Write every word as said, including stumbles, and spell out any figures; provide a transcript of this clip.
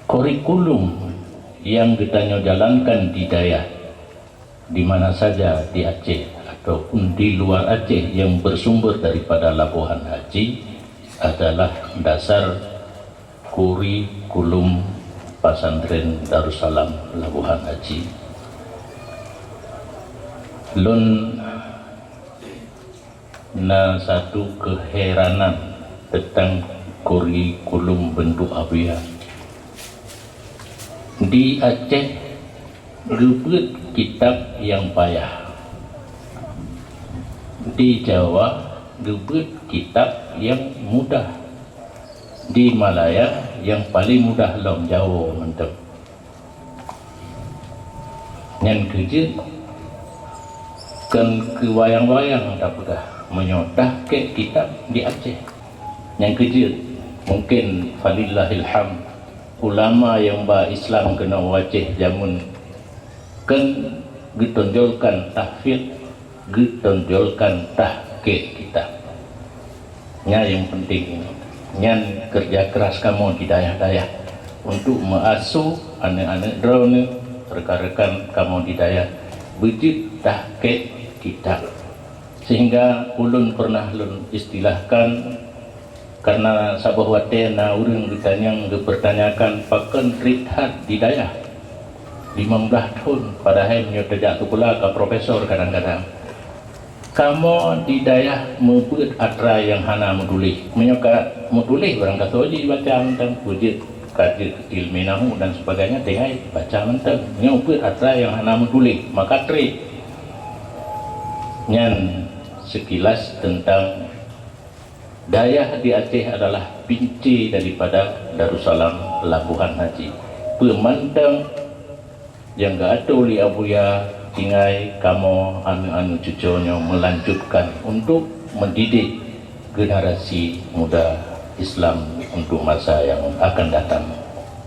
Kurikulum yang geutanyoe jalankan di dayah, di mana saja di Aceh ataupun di luar Aceh yang bersumber daripada Labuhan Haji adalah dasar kurikulum Pesantren Darussalam Labuhan Haji. Lôn na satu keuheranan teuntang kurikulum Benduk Abuya. Di Aceh geubeuet kitab nyang payah. Di Jawa geubeuet kitab nyang mudah. Di Malaya nyang paleng mudah lom Jawoe mantong. Nyan keuh jeuet kon keu wayang-wayang tapeugah meunyoe tahqiq kitab di Aceh. Nyan keuh jeuet, mungken falillahil hamd, ulama nyang ba Islam keunoe u Aceh jameun kon geutonjolkan tahfiz, geutonjolkan tahqiq kitab. Nyan nyang penting. Nyan kerja keras kamoe di dayah-dayah untuk meuasoe aneuk-aneuk droeneuh, rekan-rekan kamoe di dayah beujeuet tahqiq kitab. Sehingga ulôn pernah lôn istilahkan, karena saboh watée na ureuëng geutanyong, geupeurtanyakan pakon rhit that di dayah limong blaih thon, padahai meunyoe tajak sikula ka profesor kadang-kadang. Kamoe di dayah meubeuet atra nyang hana meutuléh. Meunyoe ka meutuléh, barangkasoe jih baca mantong, peue jeuet ka jeuet ilmu nahu dan sebagainya, tinggai baca mantong. Nyoe beuet atra nyang hana meutuléh, maka treb. Nyan sekilas tentang dayah di Aceh adalah pinci daripada Darussalam Labuhan Haji. Peue mantong nyang geuatoe lé Abuya, tinggai kamoe aneuk-aneuk cucoe nyoe meulanjutkan untuk mendidik generasi muda Islam untuk masa yang akan datang.